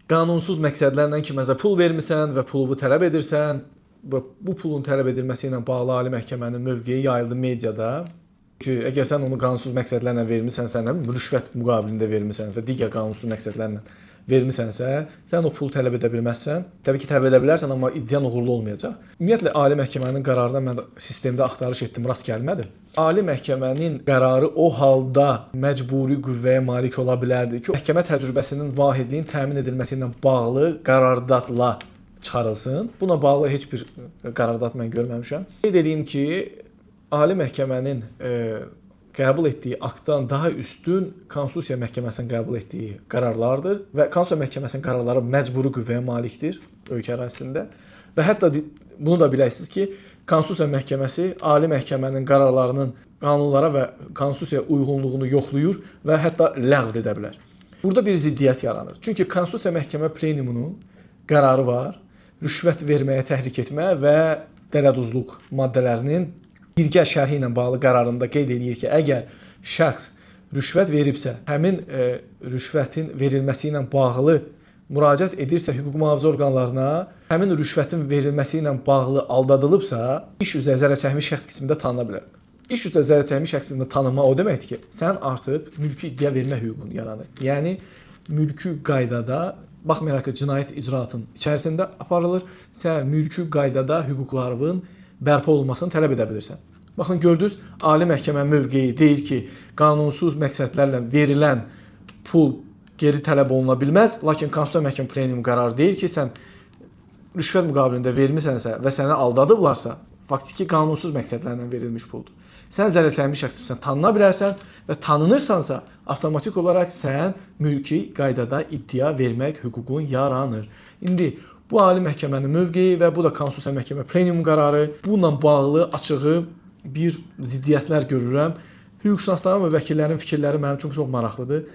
Qanunsuz məqsədlərlə kiməsə pul vermisən və pulunu tələb edirsən və bu pulun tələb edilməsi ilə bağlı Ali Məhkəmənin mövqeyi yayıldı mediada ki, əgər sən onu qanunsuz məqsədlərlə vermisənsə, nə bilim, rüşvət müqabilində vermisən və digər qanunsuz məqsədlərlə vermisənsə, sən o pulu tələb edə bilməzsən. Təbii ki, tələb edə bilərsən, amma iddian uğurlu olmayacaq. Ümumiyyətlə Ali Məhkəmənin qərarına mən sistemdə axtarış etdim, rast gəlmədim. Ali Məhkəmənin qərarı o halda məcburi qüvvəyə malik ola bilərdi ki, məhkəmə təcrübəsinin vahidliyinin təmin edilməsi ilə bağlı qərardadla çıxarılsın. Buna bağlı heç bir qərardad mən görməmişəm. Qeyd eləyim ki, Ali Məhkəmənin qəbul etdiyi aktdan daha üstün Konstitusiya Məhkəməsinin qəbul etdiyi qərarlardır və Konstitusiya Məhkəməsinin qərarları məcburi qüvvəyə malikdir ölkə ərazisində. Və hətta bunu da biləsiniz ki, Konstitusiya Məhkəməsi Ali Məhkəmənin qərarlarının qanunlara və konstitusiyaya uyğunluğunu yoxlayır və hətta ləğv edə bilər. Burada bir ziddiyyət yaranır. Çünki Konstitusiya Məhkəmə Plenumunun qərarı var. Rüşvət verməyə təhrik etmə və dələduzluq maddələrinin birgə şərhi ilə bağlı qərarında qeyd eləyir ki, əgər şəxs rüşvət veribsə, həmin rüşvətin verilməsi ilə bağlı müraciət edirsə hüquq mühafizə orqanlarına, həmin rüşvətin verilməsi ilə bağlı aldatılıbsa, iş üzrə zərər çəkmiş şəxs qismində tanına bilər. İş üzrə zərər çəkmiş şəxs qismində tanınma o deməkdir ki, sən artıq mülki iddia vermə hüququn yaranır. Yəni mülki qaydada, baxmayaraq ki, cinayət icraatının içərisində aparılır, sən mülki qaydada hüquqlarının bərpa olunmasını tələb edə bilirsən. Baxın gördünüz, Ali Məhkəmə mövqeyi deyir ki, qanunsuz məqsədlərlə verilən pul geri tələb oluna bilməz, lakin Konstitusiya Məhkəmə Plenum qərarı deyir ki, sən rüşvət müqabilində vermisənsə və səni aldadıblarsa, faktiki qanunsuz məqsədlərlə verilmiş puldur. Sən zərər çəkmiş şəxssən, tanına bilərsən və tanınırsansa, avtomatik olaraq sən mülki qaydada iddia vermək hüququn yaranır. İndi bu Ali Məhkəmənin mövqeyi və bu da Konstitusiya Məhkəmə Plenum qərarı. Bununla bağlı açığı bir ziddiyyətlər görürəm. Hüquqşünasların və vəkillərin fikirləri mənim üçün çox maraqlıdır.